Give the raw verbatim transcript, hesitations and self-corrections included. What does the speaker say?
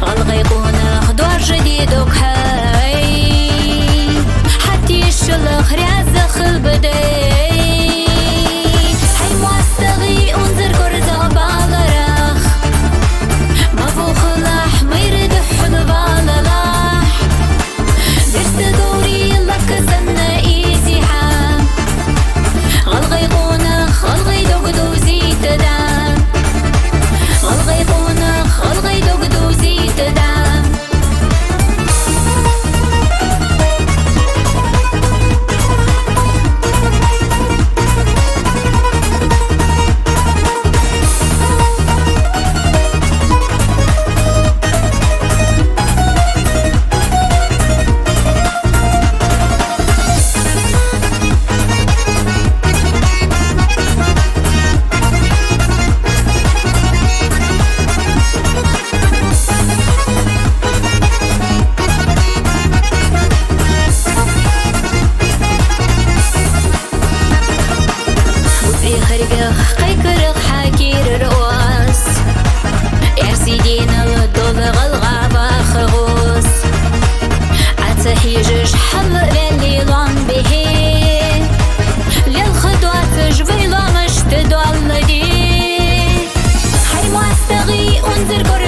ГӀалгӀай къонах доаржаде дог хьай, хьатӀаэшалахь раьза хилба дай. Хьай моастагӀий, унзара корзагӀбаларах, ма вохалахь, майра духьалвалалахь. Дерста говрий лакха санна ийзий хьа. ГӀалгӀай къонах, гӀалгӀай дог довзийта да. ГӀалгӀай къонах, гӀалгӀай дог довзийта да. Бузий харгах кхайкарах хьакерар оаз. Эрсий денал дола гӀалгӀа ваха гӀоз. Ӏа ца хьежаш хьалваьллий лоам бихье. Лелха доацаш вай лоамашта доалладе. Хьай моастагӀий, унзара кор